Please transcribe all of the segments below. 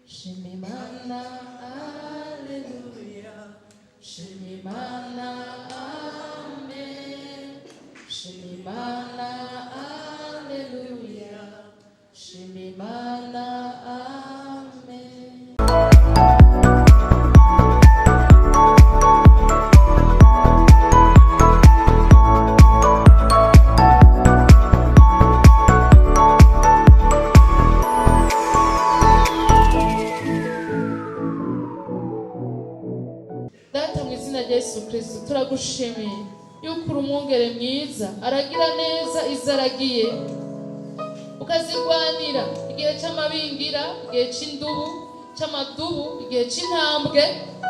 Shima Imana, aleluya. Shima Imana, amen. Shima Imana, aleluya. Shima Imana, amen. Data, mu izina rya Yesu Kristo, turagushimiye yuko uri umwungere mwiza, aragira neza izo aragiye, ukazirwanira igihe cy'amabingira, igihe cy'indubu, cy'amadubu, igihe cy'intambwe,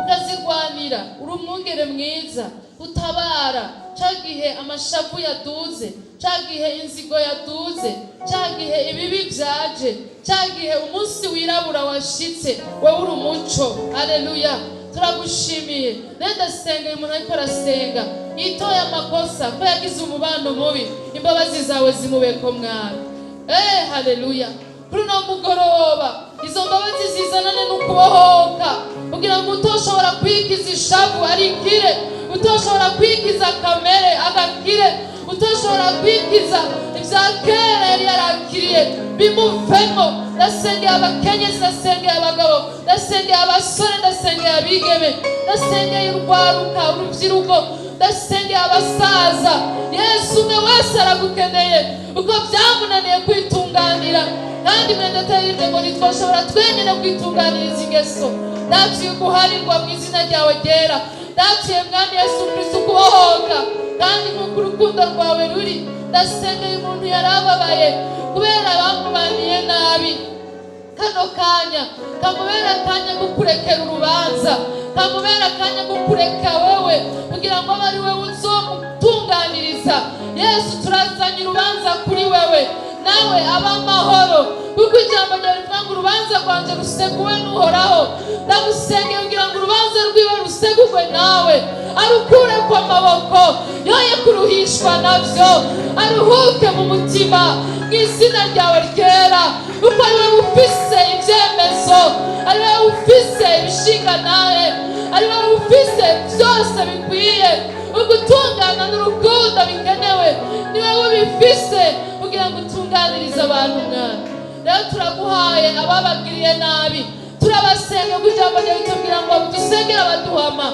ukazirwanira. Uri umwungere mwiza utabara cya gihe amashavu yaduze, cya gihe inzigo yaduze, cya gihe ibibi byaje, cya gihe umunsi wirabura washitse, wowe uri umuco. Aleluya, turagushimiye. Rero ndasenga uyu muntu ariko arasenga yitoye amakosa ko yagize umubano mubi, imbabazi zawe zimubeko, Mwami. Haleluya. Kuri uno mugoroba izo mbabazi zizanane n'ukubohoka, kugira ngo utoshobora kwikiza ishavu arikire, utoshobora kwikiza kamere agakire, utoshobora kwikiza ibya kera yari yarakiriye bimuvemo. Ndasengeye abakenyezi, ndasengeye abagabo, ndasengeye abasore, ndasengeye abigeme, ndasengeye urwaruka, urubyiruko, ndasengeye abasaza. Yesu, umwe wese aragukeneye uko byamunaniye kwitunganira, kandi mwenda ataririnze ngo ntitwashobora twenyine kwitunganiriza ingeso. Ndatuye guharirwa mu izina ryawe ryera. Ndatuye, Mwami Yesu Kristo, kubohoka, kandi nk'uko urukundo rwawe ruri, ndasengeye umuntu yari ababaye kubera bamubaniye nabi, kano kanya kamubera akanya ko kurekera urubanza, kamubera akanya ko kureka wewe kugira ngo abe ari wewe uzomutunganiriza. Yesu, turazanye urubanza kuri wewe, nawe aba amahoro, kuko ijambo ryawe rivuga ngo urubanza rwanjye ruseguwe n'Uhoraho. Ndagusengeye kugira ngo urubanza rwiwe rusegurwe nawe, arukure ku maboko, yoye kuruhishwa nabyo, aruhuke mu mutima mu izina ryawe ryera, kuko ari wowe ufise ibyemezo, ari wowe ufise ibishinganahe, ari wowe ufise byose bikwiye ugutungana n'urukundo bikenewe. Ni wowe ubifise kugira ngo utunganirize abantu. Mwana, rero turaguhaye ababagiriye nabi, turabasenga kuko ijambo ryawe ritubwira ngo dusengere abaduhama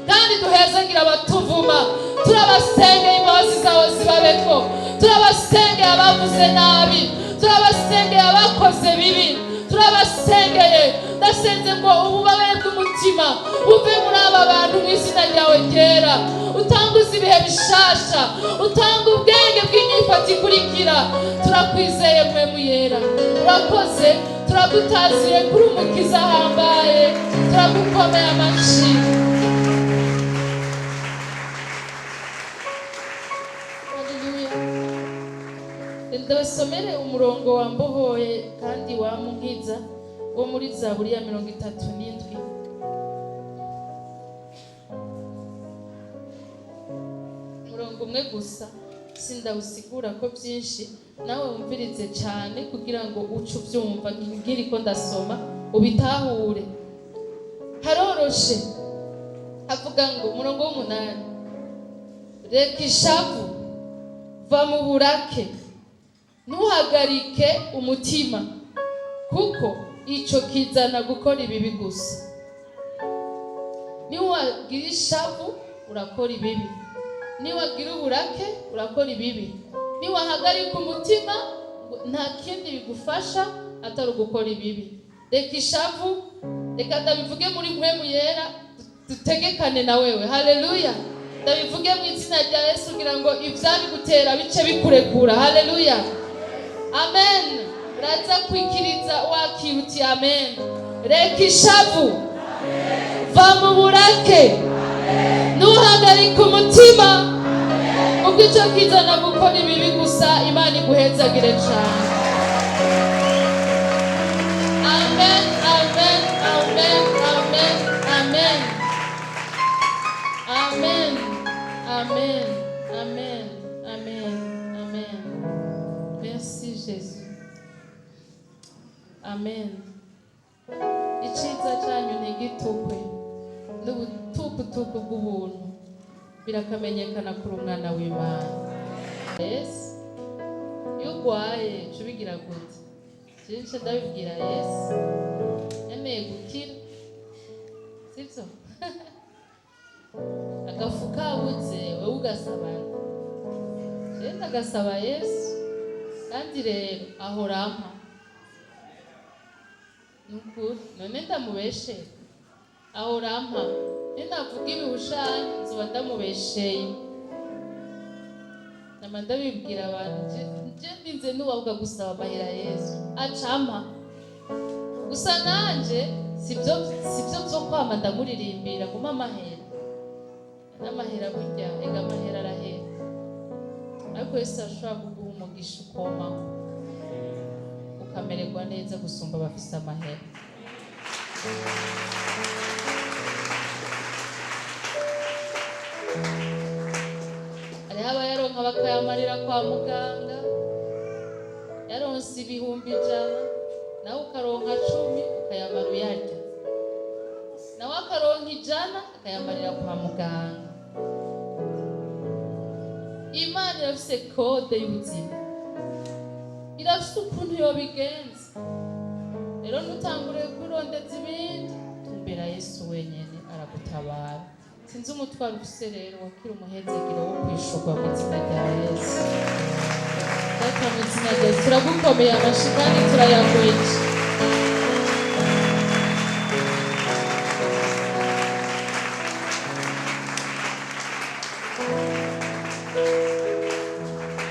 kandi duhezagira abatuvuma. Turabasengeye, imbabazi zawe zibabeko. Turabasengeye abavuze nabi, turabasengeye abakoze bibi, turabasengeye. Ndasenze ngo ububabare bw'umutima buve muri aba bantu mu izina ryawe ryera, utanguze ibihe bishasha, utanga ubwenge bw'inyifato ikurikira. Turakwizeye, Mpwemu Yera, urakoze. Turagutaziye kuri umukiza ahambaye, turagukomeye amashi. Haleluya. Ndabasomere umurongo wambohoye kandi wamunkiza wo muri Zaburi ya 37, umurongo umwe gusa, sindawusigura ko byinshi, nawe wumvirize cyane kugira ngo uce ubyumva nkiri ko ndasoma, ubitahure, haroroshe. Avuga ngo, umurongo w'8: "Reka ishavu, va mu burake, ntuhagarike umutima, kuko icyo kizana gukora ibibi gusa." Niwagira ishavu urakora ibibi, niwagira uburake urakora ibibi, niwahagarika umutima nta kindi bigufasha atari ugukora ibibi. Reka ishavu. Reka ndabivuge muri Mpwemu Yera, dutegekane na wewe. Haleluya. Ndabivuge mu izina rya Yesu kugira ngo ivyabigutera bice bikurekura. Haleluya, amen. Uraza kwikiriza wakira uti amen. Reka ishavu, va mu burake, ntuhagarike umutima, kuko icyo kizana gukora ibibi gusa. Imana iguhezagire cyane. Amen, amen, amen, amen, amen, amen, amen, amen, amen, amen. Merci Jésus, amen. N'igitukwe n'ubutukutuku bw'ubuntu birakamenyekana kuri umwana w'Imana. Yesu, iyo urwaye uca ubigira gute? Byinshi ndabibwira Yesu, nkeneye gukira, sibyo? Agafu kabuze, wowe ugasaba nde? Jewe ndagasaba Yesu, kandi rero ahora ampa. Ni ukuri, none ndamubesheye? Ahora ampa. Ninavuga ibihushanye nzoba ndamubesheye. Nama ndabibwira abantu, je ndinze nubahuka gusaba amahera Yesu, acampa. Gusa nanje sibyo byo kwama ndamuririmbira ngo mpa amahera n'amahera. Burya ega amahera arahera, ariko Yesu arashobora kuguha umugisha ukomaho ukamererwa neza gusumba abafise amahera. Hariho abayaronka bakayamarira kwa muganga. Yaronse 100,000, nawe ukaronka 10, ukayamara uyarya. Nawe akaronka 100, akayamarira kwa muganga. Imana irafise code y'ubuzima, irafise ukuntu yobigenza. Rero ntutangure kwirondeza ibindi, tumbera Yesu wenyene, aragutabara. Sinzi umutwaro ufise, rero wakira umuhezegero wo kwishurwa mu izina rya Yesu. Data, mu izina rya Yesu, turagukomeye amashi kandi turayagweje.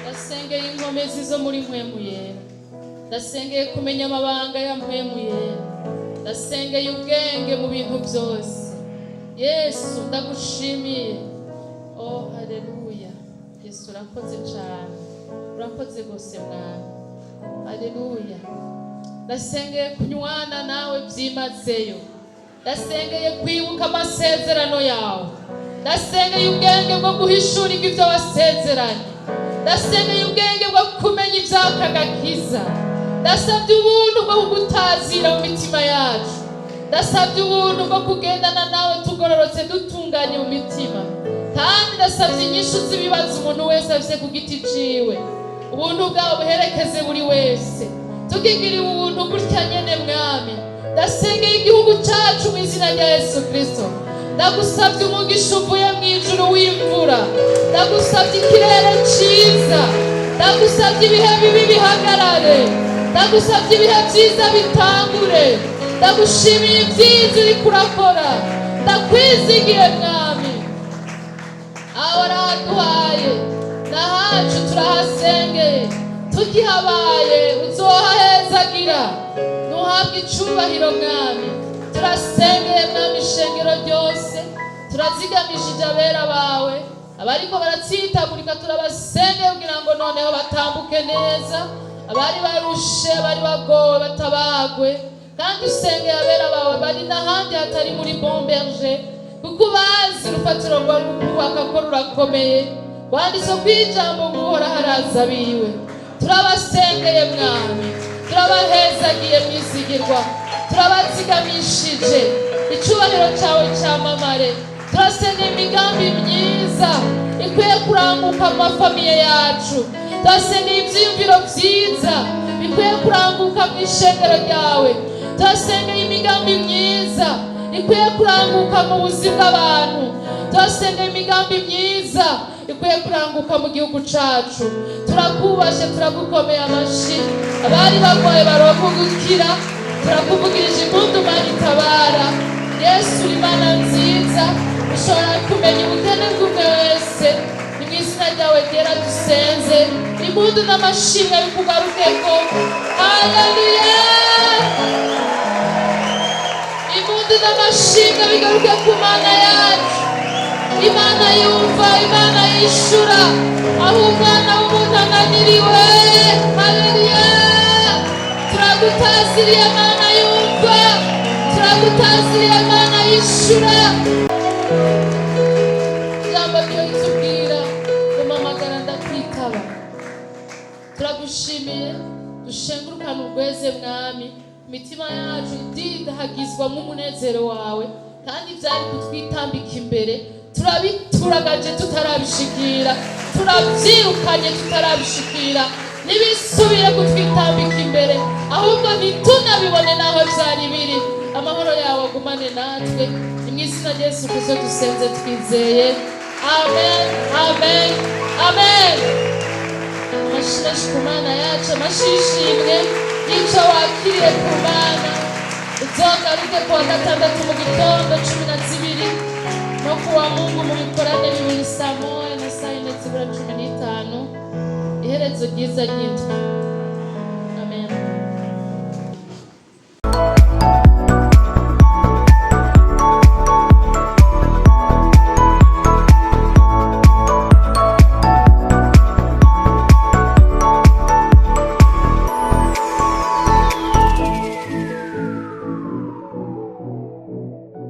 Ndasengeye inkomezi zo muri Mpwemu Yera, ndasengeye kumenya amabanga ya Mpwemu Yera, ndasengeye ubwenge mu bintu byose. Yesu, ndagushimiye. Oh, haleluya! Yesu, urakoze cyane, urakoze rwose Mwami. Haleluya! Ndasengeye kunywana nawe byimazeyo, ndasengeye kwibuka amasezerano yawe, ndasengeye ubwenge bwo guhishurirwa ibyo wasezeranye, ndasengeye ubwenge bwo kumenya iby'aka gakiza. Ndasabye ubuntu bwo kugutazira mu mitima yacu, ndasabye ubuntu bwo kugendana nawe tugororotse, dutunganye mu mitima, kandi ndasabye inyishu z'ibibazo umuntu wese afite ku giti ciwe. Ubuntu bwawe buherekeze buri wese, tukigiriwe ubuntu gutya nyene. Mwami, ndasengeye igihugu cyacu mu izina rya Yesu Kristo. Ndagusabye umugisha uvuye mu ijuru w'imvura, ndagusabye ikirere cyiza, ndagusabye ibihe bibi bihagarare, ndagusabye ibihe byiza bitangure. Ndagushimiye ibyiza uriko urakora, ndakwizigiye Mwami. Aho warahaduhaye n'ahacu, turahasengeye, tukihabaye uzohahezagira, ntuhabwe icubahiro. Mwami, turasengeye, Mwami, ishengero ryose, turazigamishije abera bawe. Abariko baratsitagurika, turabasengeye kugira ngo noneho batambuke neza. Abari barushe, abari bagowe, batabagwe. Kandi usengeye abera bawe bari n'ahandi hatari muri Bon Berger, kuko ubazi. Urufatiro rwawe rukubaka ko rurakomeye, rwanditse ku ijambo ngo Uhoraho araza abiwe. Turabasengeye Mwami, turabahezagiye mwizigirwa, turabazigamishije. Icubahiro cyawe cyamamare. Turasengeye imigambi myiza ikwiye kuranguka mu mafamiye yacu, turasengeye ibyiyumviro byiza bikwiye kuranguka mu ishengero ryawe, turasengeye imigambi myiza ikwiye kuranguka mu buzima bw'abantu, turasengeye imigambi myiza ikwiye kuranguka mu gihugu cacu. Turakubashe, turagukomeye amashi. Abari barwaye baronka gukira. Turakuvugirije impundu, Mana itabara. Yesu, uri Imana nziza, ushobora kumenya ubukene bw'umwe wese. Ni mu izina ryawe ryera dusenze. Impundu n'amashimwe bikugarukeko. Haleluya! Impundu n'amashimwe bigaruke ku Mana yacu, Imana yumva, Imana yishura aho umwana w'umuntu ananiriwe. Haleluya! Turagutaziriye Mana yumva, turagutaziriye Mana yishura. Ijambo ryo ritubwira ngo mpamagara ndakwitaba. Turagushimiye, dushengurukane urweze, Mwami. Imitima yacu ididahagizwamo umunezero wawe, kandi byari kutwitambika imbere turabituragaje tutarabishikira, turabyirukanye tutarabishikira. Ntibisubire kutwitambika imbere, ahubwo ntitunabibone n'aho byari biri. Amahoro yawe agumane natwe. Ni mu izina rya Yesu Kristo dusenze twizeye. Amen, amen, amen. Amashi menshi ku Mana yacu, amashi y'ishimwe y'icyo wakiriye ku Mana. Uzogaruke kuwa gatandatu mu gitondo 12, no kuwa Mungu mu bikorane bibiri, saa 1 na saa 3:45. Iherezo ryiza ry'indwi.